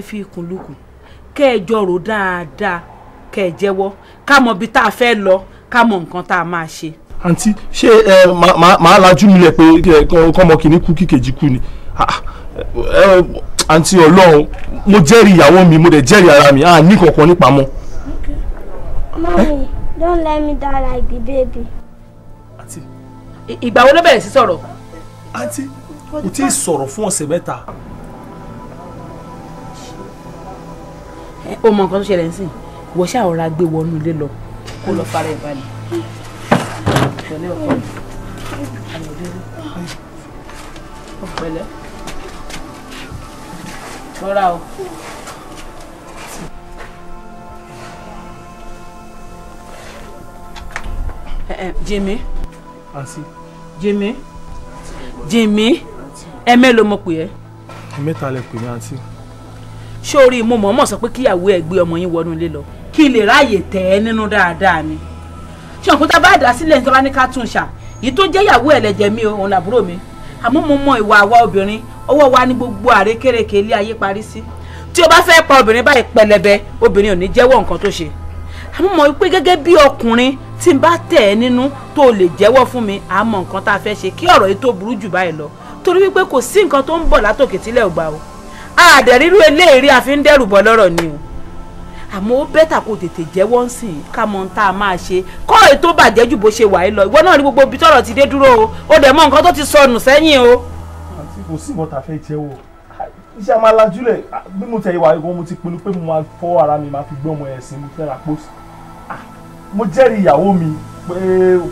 Fi ikùn lukùn kẹ́ ẹ jọrò dáadáa, kẹ́ ẹ jẹ́wọ́, ká mọ ibi tá a fẹ́ lọ, ká mọ nǹkan tá a máa ṣe. Àǹtí, ṣé ẹ máa lajú mi lẹ̀ pé kọ́mọ kìíní kú kíkejì kú ni? Àǹtí, Ọlọ́run, mo jẹ́rìí ìyàwó mi, mo dẹ̀ jẹ́rìí ara mi, à ní kankan nípamọ́. Mommy, don't let me die like the baby. Àǹtí. Ìgbà wo ló bẹ̀rẹ̀ sí sọ̀rọ̀? Àǹtí, kò tí ì sọ̀rọ̀ fún ọ̀sẹ̀ 3. Ó mọ nǹkan tó ṣẹlẹ̀ nísìn, ìwọ ṣáà ọ̀rá gbé wọnú ilé lọ kó lọ fara ẹ̀ balẹ̀. Pẹ̀lẹ́ ọkọ mi, Ayọ̀délé, pẹ̀lẹ́, rọra o. Jimmy. Àǹtí. Jimmy, Jimmy, ẹ mélòó mo pè ẹ́? Mẹ́ta lẹ pè mí, àǹtí. Sórí mo mọ̀ọ́mọ̀ sọ pé kíyàwó ẹ̀ gbé ọmọ yín wọnú ilé lọ kí n lè ráàyè tẹ̀ ẹ́ nínú dáadáa ni. Ṣé tá bá dà sílẹ̀ ní tó bá ní ká tún ṣà yìí tó jẹ́ ìyàwó ẹ̀ lẹ́jẹ̀ mi o, òun làbúrò mi. Àmọ́ mo mọ ìwà àwa obìnrin, ọwọ́ wa ní gbogbo àrékérekè ilé ayé parí sí. Tí o bá fẹ́ pa obìnrin báyìí pẹlẹbẹ, obìnrin ò ní jẹ́wọ́ nǹkan tó ṣe. Àmọ́ mọ̀ wípé gẹ́gẹ́ bí ọkùnrin tí n bá tẹ̀ ẹ́ nínú tó lè jẹ́wọ́ fún mi, àmọ́ nǹkan tá a fẹ́ ṣe kí ọ̀rọ̀ yìí tó burú jù báyìí lọ. Torí wípé kò sí nǹkan tó ń bọ̀ látòkè tílẹ̀ ò gbà o. Àdẹ̀rírú eléèrí àfi ń dẹ́rù bọ́ lọ́rọ̀ ni o. Àmọ́ ó bẹ́tà kó tètè jẹ́wọ́ ń sìn ká mọ ohun tá a máa ṣe kọ́ èyí tó bàjẹ́ jù bó ṣe wà yìí lọ. Ìwọ náà rí gbogbo ibi tọ́rọ̀ ti dé dúró o, ó dẹ̀ mọ nǹkan tó ti sọnù sẹ́yìn o. Àǹtí, kò sí nǹkan tá a fẹ́ jẹ́wọ́, iṣẹ́ máa lajúlẹ̀ bí mo tẹ̀ ìwà ìgbọ́n, mo ti pinnu pé mo máa fọ́ ara mi, máa fi gbé ọmọ ẹ̀ sí, mo fẹ́ ra pósí. Mo jẹ́rìí ìyàwó mi pé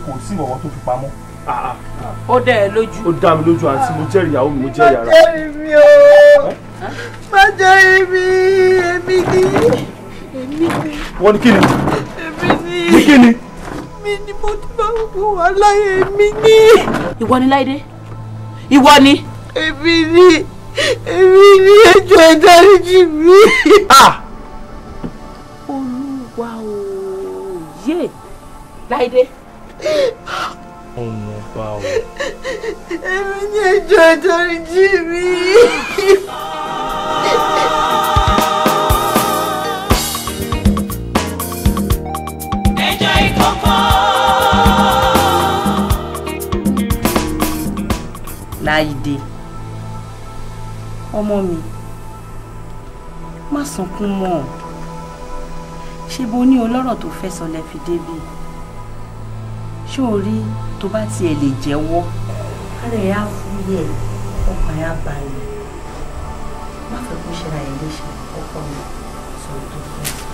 kò sí nǹkan tó fi pamọ́. Ó dá ẹ lójú. Ó dá mi lójú, àǹtí, mo jẹ́rìí ìyàwó mi, mo jẹ́rìí ara mi. Má jẹ́rìí mi o, má jẹ́rìí mi, èmi ni. Èmi ni. Wọ́n ní kí ni? Èmi ni. Ní kí ni? Mi ni mo ti bá gbogbo wa láyé, èmi ni. Ìwọ ni Láìdé? Ìwọ ni? Èmi ni, èmi ni, ẹ jọ̀ọ́ ẹ dáríjì mi. Olúwa o, yé Láìdé. Ọmọ ọba o. Èmi ni, ẹ jọ̀ọ́ ẹ dáríjì mi. Ẹjọ́ ìkọ̀kọ̀. Láìdé, ọmọ mi, má sunkún mọ́. Ṣé bó ní ọlọ́rọ̀ tó fẹ́ sọ lẹ fi débì? Ṣé o rí tó bá tiẹ̀ lè jẹ́wọ́? Ara ẹ̀ á fúyẹ́, ọkàn ẹ̀ á balẹ̀. Má fẹ́ kó ṣe ra ẹ̀ léṣe, ọkọ mi, sọ̀rọ̀ tó fẹ́ sọ.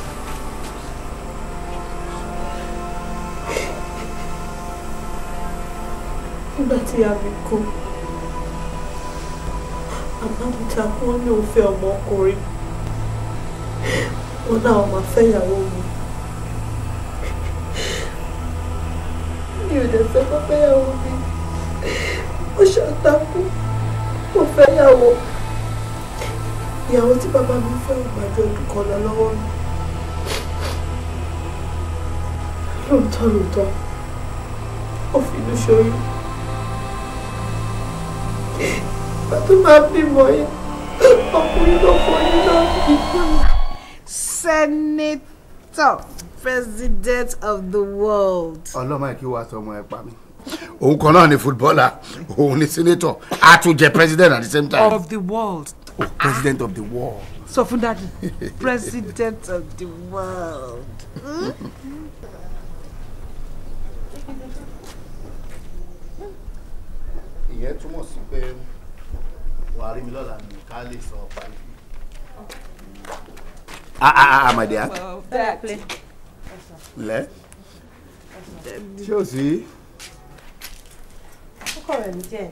Nígbà tí ìyá mi kú, bàbá mi takú, wọ́n ní òun fẹ́ ọmọkùnrin, wọn náà máa fẹ́ ìyàwó mi. Mi ò dẹ̀ fẹ́ kó fẹ́ ìyàwó mi. Ó ṣàtakú, ó fẹ́ ìyàwó. Ìyàwó tí bàbá mi fẹ́ ò gbà ju ọdún kan lọ lọ́wọ́ mi. Lóòótọ́ lóòótọ́, ó fi inú ṣoyún. Ìgbà tó máa bímọ yẹn, ọkùnrin ló foyún náà bí. Senator, President of the world. Ọlọ́mọ ẹ̀ kí wàá tọmọ ẹ pa mí. Òun kan náà ni footballer, òun ni senator, a tún jẹ president at the same time. Of the world. Oh, president of the world. Sọ fún daddy, president of the world. Ìyẹn túmọ̀ sí pé wàá rí mi lọ́la ní ká lè sọ parí. Ah ah, my dear. Lẹ́. Ṣé o sí? Ọkọ rẹ̀ mi jẹ́.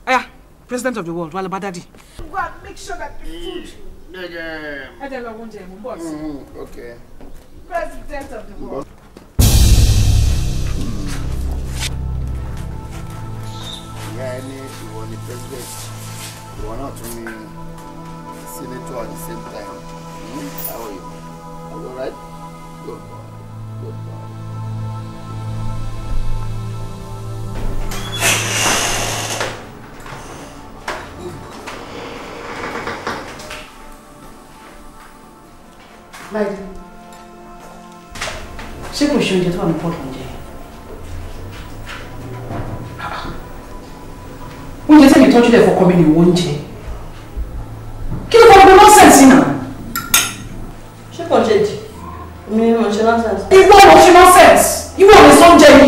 Aya, president of the world, wà lọ bá daddy. Go and make sure that the food. Ẹ jẹ́ lọ oúnjẹ, mò ń bọ̀ sí. Okay. President of the world. Ìyá ẹ ní ìwọ ni president, ìwọ náà tún ní senator at the same time. How are you? Are you alright? Good boy. Good boy. Láìdé, ṣé kò ṣe oúnjẹ tó wà ní pọ́ọ̀tù oúnjẹ? Oúnjẹ tẹ̀mí tọ́jú lẹ̀ fọkọ mi ni ìwọ oúnjẹ. Kí ló fọ́ gbogbo nọ́sẹ̀nsì náà? Ṣé kò ṣe jì? Èmi ni mo ṣe nọ́sẹ̀nsì. Ìwọ ló ṣe nọ́sẹ̀nsì. Ìwọ ò lè sọ oúnjẹ ni.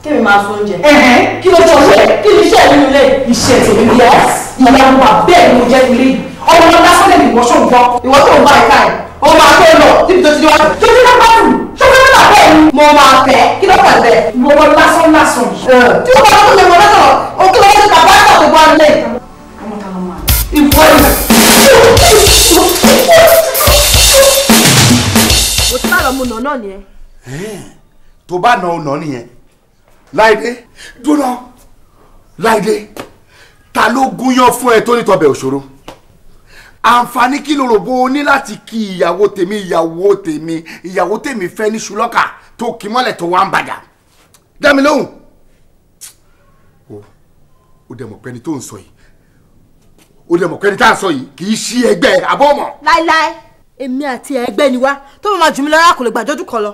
Kémi máa sọ oúnjẹ. Ẹ̀hẹ́n, kí ló jọ ṣe? Kí ni iṣẹ́ nínú ilé? Iṣẹ́ tèmi ni ìyá wa bẹ́ẹ̀ ni mo jẹ́ ilé yìí. Ọmọ lásán lè ní ìwọ ṣòǹgbọ́. Ìwọ tó ń bá ìka ẹ̀, ó máa tó lọ síbi tó ti wá. Tó ti bá gbádùn, tó fẹ́ bá bẹ́ẹ̀ ni. Mo máa fẹ́, kí ló pàdé bẹ́ẹ̀? Ìwọ lásán lásán. Tí o bá tó lè mọ lọ́sọ̀, o kí ló wọ́n ti bàbá àgbà tó gbọ́ nílé. Ọmọ ta ló máa. Ìwọ ni. Mo ti bá lọ mu nà náà nìyẹn. Tó bá nà ó nà nìyẹn. Láìdé, dúró. Láìdé, ta ló gúnyán fún ẹ tó ní tọbẹ̀ òṣòro? Àǹfààní kí ló rò bó o ní láti kí ìyàwó tèmi ìyàwó tèmi ìyàwó tèmi fẹ́ ní ṣùlọ́kà tó kì mọ́lẹ̀ tó wá ń bàjá. Dá mi lóhùn. Ó dẹ̀ mọ̀ pé ẹni tó ń sọ yìí, ó dẹ̀ mọ̀ pé ẹni tá à ń sọ yìí kì í ṣí ẹgbẹ́ àbọ̀ mọ̀. Láíláí, èmi àti ẹgbẹ́ ni wá tó máa jù mí lọ́rá kò lè gbàjọ́dún kan lọ.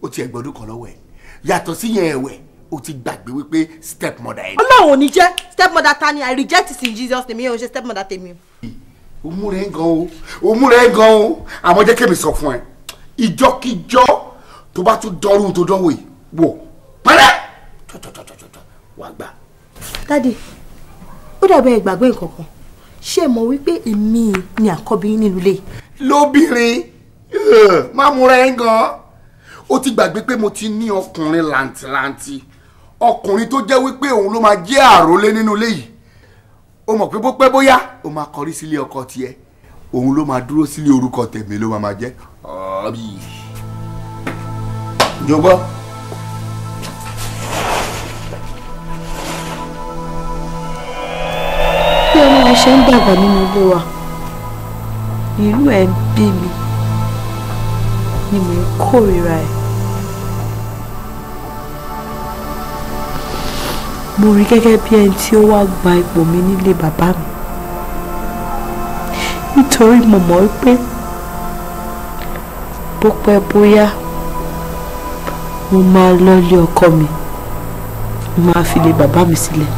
Ó ti ẹgbọ́dún kan lọ́wọ́ ẹ̀, yàtọ̀ sí yẹn ẹ̀wẹ̀ o ti gbàgbé wípé stepmother ẹ̀. Ọlọ́run ò ní jẹ́ stepmother ta ni. I reject it in Jesus name. Yóò ṣe stepmother tèmi. O mú rẹ̀ gan o, o mú rẹ̀ gan o. Àmọ́ jẹ́ kémi sọ fún ẹ, ìjọ́kíjọ́ tó bá tún dọ́rùn tó dánwò yìí wò pẹ́rẹ́ tọ́tọ́tọ́tọ́tọ́ wàá gbà. Dádì, ó dàbí ẹ gbàgbé nǹkan kan. Ṣé ẹ mọ̀ wípé èmi ni àkọ́bí yín nínú ilé? Lóbìnrin, má mú rẹ̀ gan. Ó ti gbàgbé pé mo ti ní ọkùnrin làǹtìlanti, ọkùnrin tó jẹ́ wípé òun ló máa jẹ́ àrólé nínú ilé yìí. Ó mọ̀ pé bó pẹ́ bóyá ó máa kọrí sílé ọkọ tiẹ̀, òun ló máa dúró sílé orúkọ tèmi ló máa jẹ́ ọ̀bí. Jọ̀gbọ́. Bí ọmọ wa ṣe ń dàgbà nínú ilé wa, inú ẹ̀ ń bí mi ni mò ń kórìíra ẹ̀. Mo rí gẹ́gẹ́ bí ẹni tí ó wá gba ipò mi nílé bàbá mi, nítorí mo mọ̀ wípé bó pẹ́ bóyá mo máa lọ́lé ọkọ mi, mo máa fi lé bàbá mi sílẹ̀.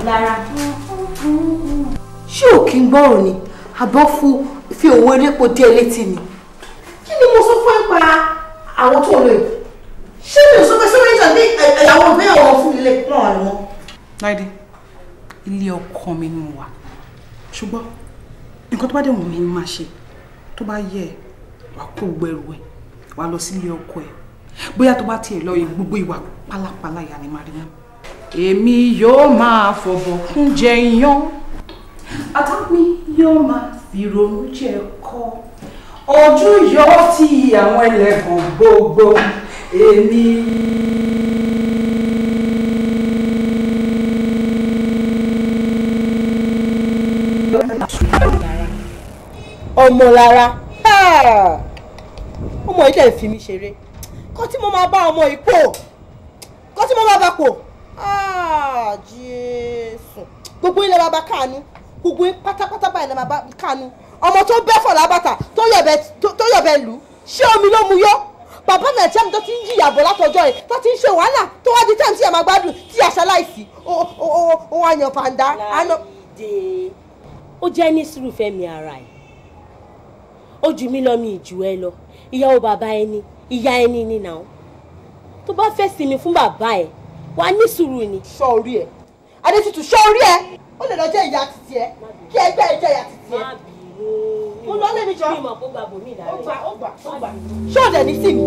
Lára, ṣé ò kí ń gbọ́rọ̀ ni àbọ̀ fi òwe elépo díẹ̀ létí ni? Kí ni mo sọ fún ẹ pa àwọn tó lò yìí? Ṣé mi ò sọ pé sórí ìtàn ní ẹ̀yàwó ìgbéyàwó fún ilé pọ́n wà ní wọn? Láìdé, ilé ọkọ mi ni mo wà. Ṣùgbọ́n nǹkan tó bá dẹ̀ wù mí ni máa ṣe. Tó bá yẹ ẹ, wàá kó gbogbo ẹrù ẹ, wàá lọ sílé ọkọ ẹ. Bóyá tó bá tiẹ̀ lọ gbogbo ìwà pálapàla ìyá ni màá rí mọ́. Èmi yóò máa fọ̀bọ̀kún jẹ iyán, ata mi yóò máa fi ronú jẹ kọ́, ojú yóò ti àwọn ẹlẹ́gàn gbogbo èmi. Ọmọlára, ọmọ yìí dẹ̀ fi mí ṣeré. Kọ́ tí mo máa bá ọmọ yìí pò, kọ́ tí mo máa bá pò. Ah, Jésù. Gbogbo ilẹ̀ bàbá káànú, gbogbo pátápátá báyìí lè bàbá káànú. Ọmọ tó bẹ́ fọ̀ lábàtà tó yọ̀bẹ lù, ṣé omi ló mu yó? Bàbá mi àti àmì tó ti ń jìyà bọ̀ látọjọ́ yìí, tó ti ń ṣe wàhálà, tó wá di táìmù tí a máa gbádùn, tí a ṣaláìsí, ó wá yan pàǹdà. Láìdé, ó jẹ́ ní sùúrù fẹ́mi ara ẹ̀. Ó jù mí lọ, mi jù ẹ lọ. Ìyàwó bàbá ẹni, ìyá ẹni ni nà ó. Tó bá fẹ́ sinmi fún bàbá ẹ̀, wà ní sùúrù ni. Ṣọ́ orí ẹ̀, Adétutù, ṣọ́ orí ẹ̀. Ó lè lọ jẹ́ ìyá títí ẹ, kí ẹgbẹ́ ẹ jẹ́ ìyá títí ẹ. Má bínú. Mo lọ lé mi jọ. Mi mọ̀ kó gba bòmí ìdárẹ́. Ó gbà, ó gbà, ó gbà. Ṣé ọ̀dẹ̀ ní sí mi?